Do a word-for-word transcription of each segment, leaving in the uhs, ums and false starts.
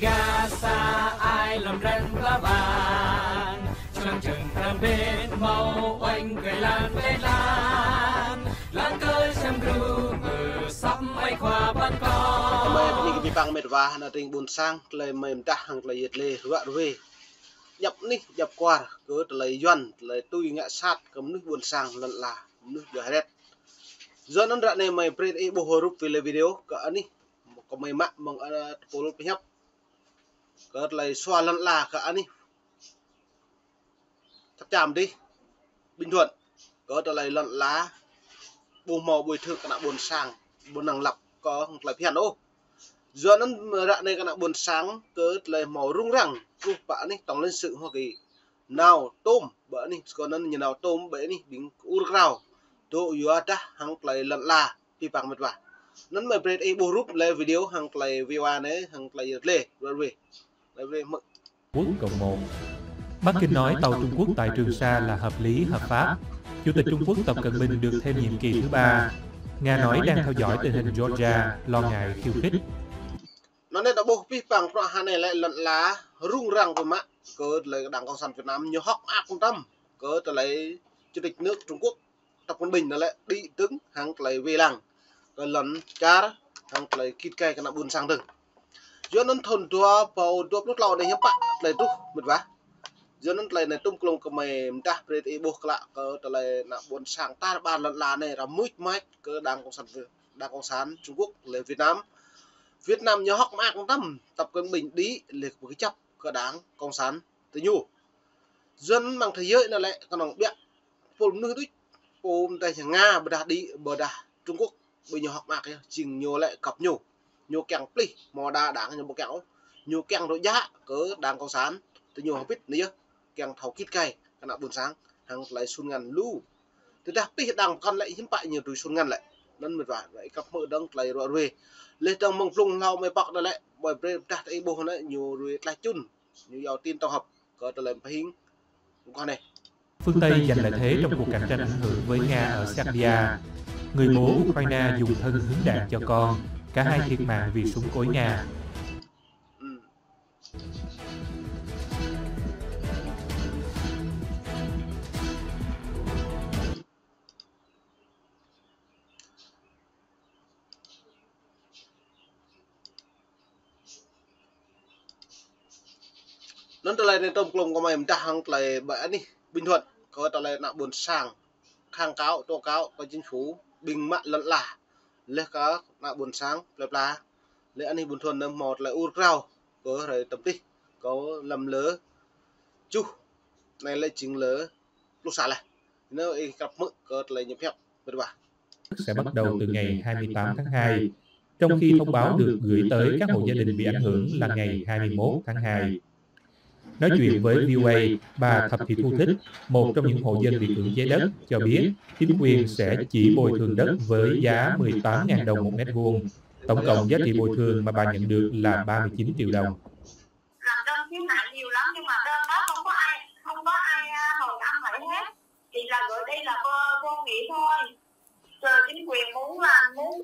Gah sa ai lŏm răng pla bang, čơlăng čơng pram bên hmâo uêñ kơi lan kơi lan, lăng kơ čăm gru mơ săp mai khua păn kơ. Mơi bơni kơ abih bang met wa ană tring ƀuôn sang, tơlơi mơi mơdah hăng tơlơi yet lê ruă ruê. Djăp anih, djăp kwar, kơ tơlơi Yuan, tơlơi tui ngă sat, kơ mơnuih ƀuôn sang lŏn ala, mơnuih djuai ret. Yua anŭn ră anai mơi brơi ih ƀuh hrup wơ̆t lĕ video, kơ anih, kơ mơi mă mơ̆ng, ơ, tơpul pơhiăp. Kơ tơlơi sua lŏn ala kơ anih. Thâo čăm dih, Bình Thuận. Kơ tơlơi lŏn ala, ƀu hmâo bồi thường kơ ană ƀuôn sang, ƀu năng lăp kơ hăng tơlơi phiăn ôh. Yua anŭn ră anai kơ ană ƀuôn sang, kơ tơlơi hmâo rŭng răng, truh pơ anih tổng lãnh sự Hoa Kỳ. Nao tôm, ƀơi anih, kơ anŭn ñu nao tôm, ƀơi anih, ƀing ur krao. Dŏ yua dah hăng tơlơi lŏn ala. Abih bang met wa. Anŭn mơi brơi ih ƀuh hrup lĕ video hăng tơlơi viral anai, hăng tơlơi yet lê, ruă ruê. Tơlơi ruă ruê mơ̆. Quốc cộng một. Bắc Kinh nói tàu Trung Quốc tại Trường Sa là hợp lý, hợp pháp. Chủ tịch Trung Quốc Tập Cận Bình được thêm nhiệm kỳ thứ ba. Nga nói đang theo dõi tình hình Georgia, lo ngại khiêu khích. Anŭn anai ta ƀuh abih bang prăk hơnai lĕ lŏn ala rŭng răng pơmă kơ tơlơi Đảng Cộng sản Việt Nam ñu hŏk mơak tăm kơ tơlơi Chủ tịch nước Trung Quốc Tập Cận Bình anŭn lĕ đĭ dơ̆ng hăng tơlơi wai lăng kơ lŏn čar hăng tơlơi git gai kơ ană ƀuôn sang dơ̆ng. Yua anŭn thun dua rơbâo dua pluh klâo anai hiư̆m pă tơlơi truh met wa. Yua anŭn tơlơi anai tôm klông kơ mơi mơdah brơi ih ƀuh klă kơ tơlơi ană ƀuôn sang tar ƀar lŏn ala anai ră mưč mač kơ Đảng Cộng sản Việt, Đảng Cộng sản Trung Quốc lĕ Việt Nam. Việt Nam ñu hŏk mơak tăm Tập Cận Bình đĭ lĕ kơ pơkơjăp kơ Đảng Cộng sản tơ ñu. Yua anŭn mơ̆ng thế giới anŭn lĕ kơnơ̆ng biă pul mơnuih đôč, pô mơ̆ng tơ Nga ƀôdah đĭ, ƀôdah Trung Quốc, ƀơi ñu hŏk mơak yơh, jing ñu lĕ găp ñu. Ñu kiăng plih, hmâo đa đảng ñu ƀu kiăng ôh. Ñu kiăng rŏ djă kơ Đảng Cộng sản, tơ ñu hơbĭt anai yơh, kiăng thâo git gai kơ ană ƀuôn sang, hăng tơlơi sun ngăn lu. Tơdah pih đảng pơkŏn lĕ hiư̆m pă ñu tui sun ngăn lĕ. Anŭn met wa, lĕ ih kăp hmư̆ dơ̆ng tơlơi ruă ruê. Leh dơ̆ng mơ̆ng blung hlâo mơi pŏk anŭn lĕ, mơi brơi mơdah ih ƀuh anŭn ñu ruai tlaih čun. Ñu yua tin tổng hợp kơ tơlơi pơhing. Kơ anai. Phương Tây giành lợi thế trong cuộc cạnh tranh ảnh hưởng với Nga ở Serbia. Người bố Ukraine dùng thân hứng đạn cho con, cả hai thiệt mạng vì súng cối Nga. Anŭn tơlơi anai tôm klông kơ mơi mơdah hăng tơlơi ƀơi anih Bình Thuận, kơ tơlơi ană ƀuôn sang kháng cáo, tố cáo kơ chính phủ, ƀing mă lŏn ala, leh kơ ană ƀuôn sang plơi pla, lĕ anih Bình Thuận anŭn hmâo tơlơi ur krao kơ hrơi tơm tih, kơ lăm lơ čuh, anai lĕ jing lơ pluh sa leh. Anŭn ih kăp hmư̆ kơ tơlơi ñu pơhiăp, met wa. Sẽ bắt đầu từ ngày hai mươi tám tháng hai, trong khi thông báo được gửi tới các hộ gia đình bị ảnh hưởng là ngày hai mươi mốt tháng hai. Nói chuyện với V O A, bà Thạch Thị Thu Thích, một trong những hộ dân bị cưỡng chế đất, cho biết chính quyền sẽ chỉ bồi thường đất với giá mười tám ngàn đồng một mét vuông. Tổng cộng giá trị bồi thường mà bà nhận được là ba mươi chín triệu đồng. Làm đơn khiếu nại nhiều lắm nhưng mà đơn đó không có ai, không có ai, à, hồi âm lại hết. Chỉ là gửi đi là vô, vô nghĩa thôi. Giờ chính quyền muốn là muốn.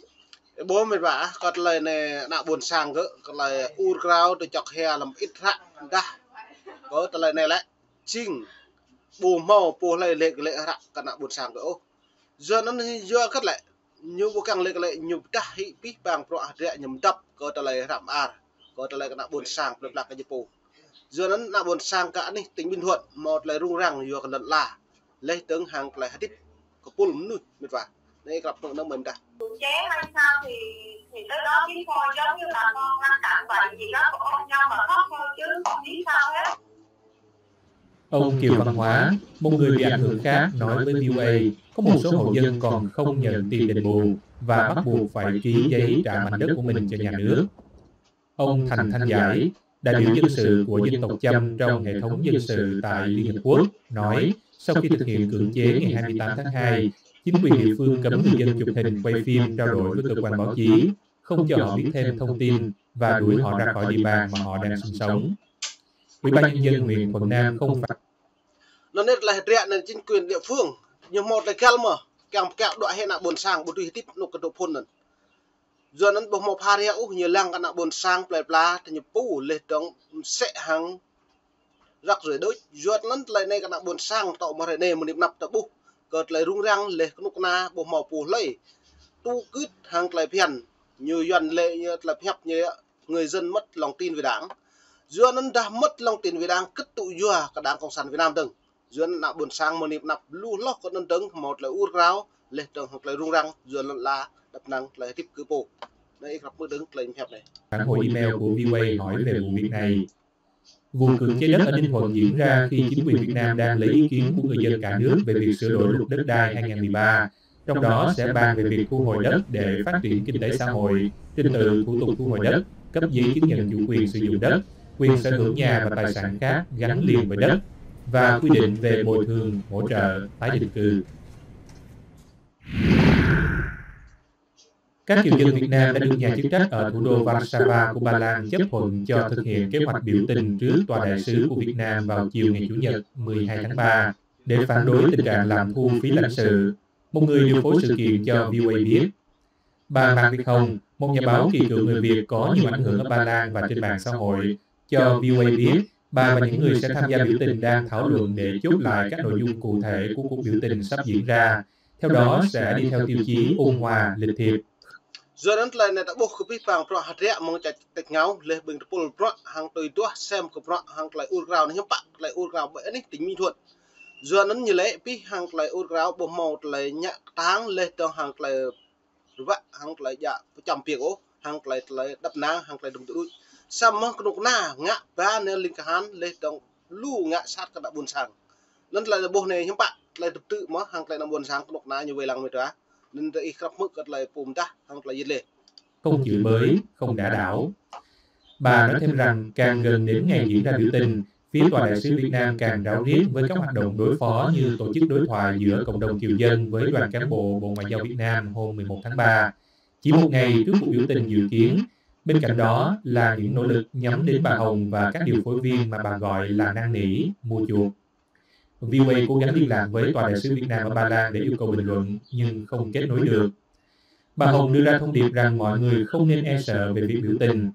Ƀuh met wa, kơ tơlơi anai ană ƀuôn sang kơ, kơ tơlơi ur krao tơ čŏk hia lăm ĭt hră dah. Kơ tơlơi anai lĕ, jing ƀu hmâo pô hlơi lĕ lĕ hră kơ ană ƀuôn sang kơ ôh. Yua anŭn yua kơ lĕ, ñu ƀu kiăng lĕ lĕ ñu pơdah hĭ abih bang prăk hơdră ñu mơdăp kơ tơlơi hră mơar, kơ tơlơi kơ ană ƀuôn sang plơi pla kơ ñu pô. Yua anŭn ană ƀuôn sang kơ anih tỉnh Bình Thuận hmâo tơlơi rŭng răng yua kơ lŏn ala. Leh dơ̆ng hăng tơlơi hơdip kơ pul mơnuih met wa. Anai kăp hmư̆ anŭn mơi mơdah. Cưỡng chế hay sao thì, thì tới đó chính thôi, giống như là con ngăn chặn vậy thì nó cũng ôm nhau mà khóc thôi chứ không biết sao hết. Ông Kiều Văn Hóa, một người bị ảnh hưởng khác, nói với V O A có một số hộ dân còn không nhận tiền đền bù và bắt buộc phải ký giấy trả mảnh đất của mình cho nhà nước. Ông Thành Thanh Giải, đại biểu dân sự của dân tộc Chăm trong hệ thống dân sự tại Liên Hiệp Quốc, nói sau khi thực hiện cưỡng chế ngày hai mươi tám tháng hai, chính quyền địa phương cấm người dân chụp hình, quay phim, trao đổi với cơ quan báo chí, không cho họ biết thêm thông tin và đuổi họ ra khỏi địa bàn mà họ đang sinh sống. Ủy ban Nhân dân huyện Thuận Nam không phản Anŭn anai tơlơi hơdră anŭn chính quyền địa phương, ñu hmâo tơlơi găl mơ̆, kiăng pơkă đuaĭ hĭ ană ƀuôn sang, ƀu tui hơdip anŭn kơ dŏ phŭn anŭn. Yua anŭn ƀu hmâo pha rai ôh, ñu lăng kơ ană ƀôn sang plơi pla, tơ ñu pô leh dong msĕ hăng ră ruai đôč. Yua anŭn tơlơi anai kơ ană ƀôn sang tŏ mơ̆ hrơi anai mơ̆ng anăp ta ƀuh kơ tơlơi rŭng răng leh kơnuk kơna ƀu hmâo pô hlơi tŭ kưt hăng tơlơi phiăn. Ñu Yuan lĕ ñu tơlơi pơhiăp ñu người dân mất lòng tin về Đảng. Yua anŭn dah mất lòng tin về Đảng kơtŭ yua kơ Đảng Cộng sản Việt Nam dơ̆ng. Yua anŭn ană ƀôn sang mơ̆ng anăp lu hloh kơ anŭn dơ̆ng hmâo tơlơi ur krao leh dong hăng tơlơi rŭng răng yua lŏn ala đăp năng tơlơi hơdip kơ pô. Anai ih krăp hmư̆ dơ̆ng tơlơi ñu pơhiăp anai. Phản hồi email của V O A hỏi về vụ việc này. Vụ cưỡng chế đất ở Ninh Thuận diễn ra khi chính quyền Việt Nam đang lấy ý kiến của người dân cả nước về việc sửa đổi luật đất đai hai nghìn mười ba, trong đó sẽ bàn về việc thu hồi đất để phát triển kinh tế xã hội, trình tự thủ tục thu hồi đất, cấp giấy chứng nhận chủ quyền sử dụng đất, quyền sở hữu nhà và tài sản khác gắn liền với đất và quy định về bồi thường, hỗ trợ, tái định cư. Các triệu dân Việt Nam đã được nhà chức trách ở thủ đô Warsaw của Ba Lan chấp thuận cho thực hiện kế hoạch biểu tình trước tòa đại sứ của Việt Nam vào chiều ngày Chủ nhật mười hai tháng ba để phản đối tình trạng lạm thu phí lãnh sự. Một người điều phối sự kiện cho V O A biết. Bà Mạc Việt Hồng, một nhà báo kỳ cựu người Việt có nhiều ảnh hưởng ở Ba Lan và trên mạng xã hội, cho V O A biết, bà và những người sẽ tham gia biểu tình đang thảo luận để chốt lại các nội dung cụ thể của cuộc biểu tình sắp diễn ra. Theo đó sẽ đi theo tiêu chí ôn hòa, lịch thiệp. Yua anŭn tơlơi anai ta ƀuh kơ pih pang bruă hơdră mơ̆ng čăt tĕk ngao leh ƀing tơpul bruă hăng tui duah sem kơ bruă hăng tơlơi ur krao anai hiư̆m pă tơlơi ur krao ƀơi anih tỉnh Bình Thuận. Yua anŭn ñu lĕ pih hăng tơlơi ur krao ƀu hmâo tơlơi ñă kơtang leh dong hăng tơlơi rơbă hăng tơlơi djă pơčăm piêng ôh, hăng tơlơi, tơlơi đăp năng, hăng tơlơi dŭm tơđuč. Samơ̆ kơnuk kơna ngă ba nơ ling kahan leh dong lu ngă sat kơ ană ƀôn sang. Anŭn tơlơi ƀuh anai hiư̆m pă tơlơi tŭ tư̆ mơ̆ hăng tơlơi ană ƀôn sang kơnuk kơna ñu wai lăng mơ̆ ta. Anŭn tơ ih krăp hmư̆ kơ tơlơi pô mơdah hăng tơlơi yit leh. Không chửi bới, không đả đảo. Bà nói thêm rằng càng gần đến ngày diễn ra biểu tình, phía tòa đại sứ Việt Nam càng ráo riết với các hoạt động đối phó như tổ chức đối thoại giữa cộng đồng kiều dân với đoàn cán bộ Bộ Ngoại giao Việt Nam hôm mười một tháng ba, chỉ một ngày trước cuộc biểu tình dự kiến. Bên cạnh đó là những nỗ lực nhắm đến bà Hồng và các điều phối viên mà bà gọi là năn nỉ, mua chuộc. V O A cố gắng liên lạc với tòa đại sứ Việt Nam ở Ba Lan để yêu cầu bình luận nhưng không kết nối được. Bà Hồng đưa ra thông điệp rằng mọi người không nên e sợ về việc biểu tình.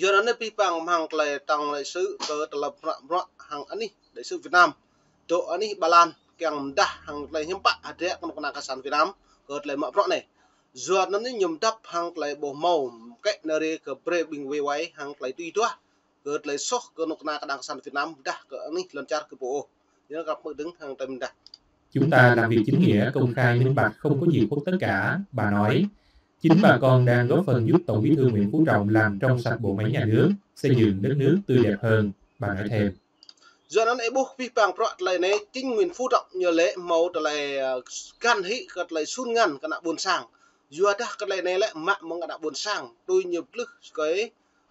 Yua anŭn anai pih pang mơ̆ng tơlơi tŏng đại sứ kơ tơlơi bruă bruă hăng anih đại sứ Việt Nam dŏ anih Ba Lan kiăng mơdah hăng tơlơi hiư̆m pă hơdră kơnuk kơna cộng sản Việt Nam kơ tơlơi mă bruă anai. Yua anŭn anai ñu mơdăp hăng tơlơi ƀu hmâo kĕ nơ ri kơ brơi ƀing V O A hăng tơlơi tui duah kơ tơlơi soh kơnuk kơna kơ Đảng Cộng sản Việt Nam mơdah kơ anih lŏn čar kơ pô ôh. Yua anŭn krăp hmư̆ dơ̆ng hăng tơlơi mơdah. Chúng ta làm việc chính nghĩa, công khai, minh bạch, không có gì khuất tất cả, bà nói. Chính bà con đang góp phần giúp Tổng Bí thư Nguyễn Phú Trọng làm trong sạch bộ máy nhà nước, xây dựng đất nước tươi đẹp hơn, bà nói thêm. Yua anŭn ih ƀuh pih pang bruă tơlơi anai chính Nguyễn Phú Trọng ñu lĕ hmâo tơlơi, ơ, găn hĭ kơ tơlơi sun ngăn kơ ană ƀôn sang. Yua dah kơ tơlơi anai lĕ mă mơ̆ng ană ƀôn sang tui ñu plưh kơ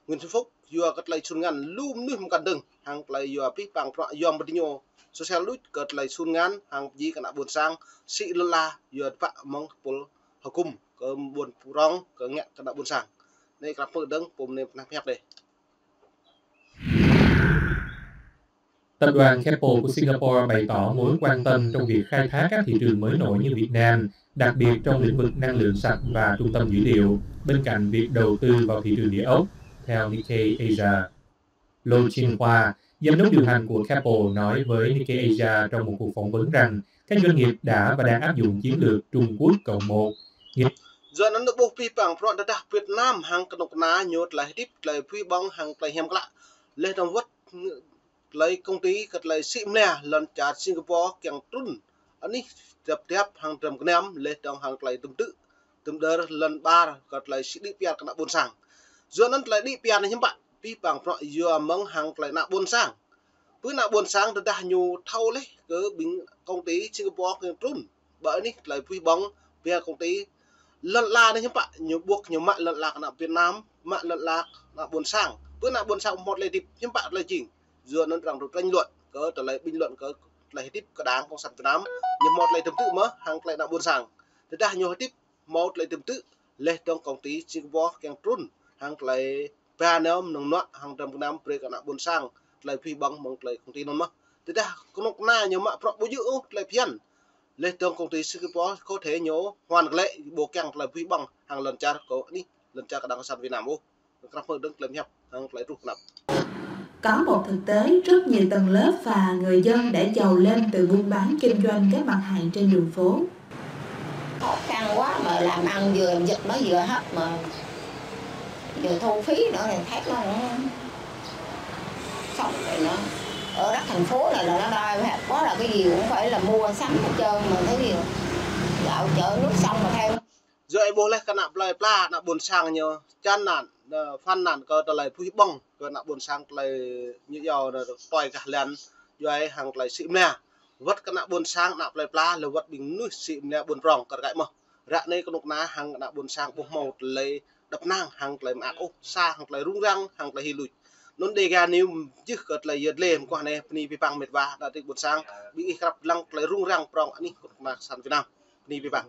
Nguyễn Xuân Phúc, yua kơ tơlơi sun ngăn lu mơnuih mơkăn dơ̆ng, hăng tơlơi yua pih pang bruă yom bơdñô sosial đôč kơ tơlơi sun ngăn hăng pơjing kơ ană ƀôn sang, sĭ lŏn ala yua tơpă mơ̆ng tơpul hơkŭm kơ ƀôn prong kơ ngă kơ ană ƀôn sang. Anai krăp hmư̆ dơ̆ng pô mơnê pơnah pơhiăp dêh. Tập đoàn Keppel của Singapore bày tỏ mối quan tâm trong việc khai thác các thị trường mới nổi như Việt Nam, đặc biệt trong lĩnh vực năng lượng sạch và trung tâm dữ liệu, bên cạnh việc đầu tư vào thị trường địa ốc, theo Nikkei Asia. Lô Chin Hua, giám đốc điều hành của Keppel, nói với Nikkei Asia trong một cuộc phỏng vấn rằng các doanh nghiệp đã và đang áp dụng chiến lược Trung Quốc cộng một. Yua anŭn ih ƀuh pih pang bruă tơdah Việt Nam hăng kơnuk kơna ñu tơlơi hơdip, tơlơi pui ƀong hăng tơlơi hiam klă. Leh dong wơ̆t tơlơi công ty kơ tơlơi sĭ mơnia lŏn čar Singapore kiăng trŭn anih dăp dăp hăng dram gơnam leh dong hăng tơlơi tŭm tư̆ tŭm đơr lŏn ƀar kơ tơlơi sĭ đĭ piar kơ ană ƀôn sang. Yua anŭn tơlơi đĭ piar anai hiư̆m pă pih pang bruă yua mơ̆ng hăng tơlơi ană ƀôn sang. Pơ ană ƀôn sang tơdah ñu thâo leh kơ ƀing công ty Singapore kiăng trŭn ƀơi anih tơlơi pui ƀong, pia công ty lŏn ala anai hiư̆m pă ñu ƀuh ñu mă lŏn ala kơ ană Việt Nam, mă lŏn ala kơ ană ƀôn sang. Pơ ană ƀôn sang hmâo tơlơi hơdip hiư̆m pă tơlơi jing. Yua anŭn arăng tŭ tranh luận kơ tơlơi bình luận kơ tơlơi hơdip kơ Đảng Cộng sản Việt Nam, ñu hmâo tơlơi tŭm tư̆ mơ̆ hăng tơlơi ană ƀôn sang. Tơdah ñu hơdip hmâo tơlơi tŭm tư̆ leh dong công ty Singapore kiăng trŭn hăng tơlơi ba nơm nong nuă hăng dram gơnam brơi kơ ană ƀôn sang tơlơi pui ƀong mơ̆ng tơlơi công ty anŭn mơ̆. Tơdah kơnuk kơna ñu mă bruă ƀu djơ̆ ôh tơlơi phiăn Leh dơ̆ng công ty Singapore có thể ñu hoàn lệ ƀu kiăng tơlơi bơwih ƀơ̆ng hăng lŏn čar kơ anih, lŏn čar kơđang kơ sang Việt Nam ôh. Krăp hmư̆ dơ̆ng tơlơi hiăp hăng tơlơi truh kơnăp. Có một thực tế, rất nhiều tầng lớp và người dân đã giàu lên từ buôn bán kinh doanh các mặt hàng trên đường phố. Khó khăn quá mà làm ăn vừa dịch nó vừa hết mà giờ thu phí nữa thì thấy nó cũng sống vậy nữa. Ở đất thành phố này là nó đòi hỏi quá là cái gì cũng phải là mua sắm hết trơn mà thấy gì. Dạo chợ nước sông mà theo. Yua ih ƀuh leh kơ ană plơi pla, ană ƀôn sang ñu, čan anăn, ơ, phăn anăn kơ tơlơi bơwih ƀơ̆ng, kơ ană ƀôn sang tơlơi ñu yua ană tui gah lăn, yua ih hăng tơlơi sĭ mlia. Wơ̆t kơ ană ƀôn sang, ană plơi pla, leh wơ̆t ƀing mơnuih sĭ mlia ƀôn prong kơ rơkơi mơh. Ră anai kơnuk kơna hăng ană ƀôn sang ƀu hmâo tơlơi đăp năng hăng tơlơi mơak ôh, sa hăng tơlơi rŭng răng, hăng tơlơi hĭ luč. Anŭn Dega News jih kơ tơlơi yơh lĕ mơguah anai, bơni abih bang mĕt wa, ană tring ƀôn sang, ƀing ih krăp lăng tơlơi rŭng răng prong anih kơnuk kơna sang Việt Nam. Bơni abih bang.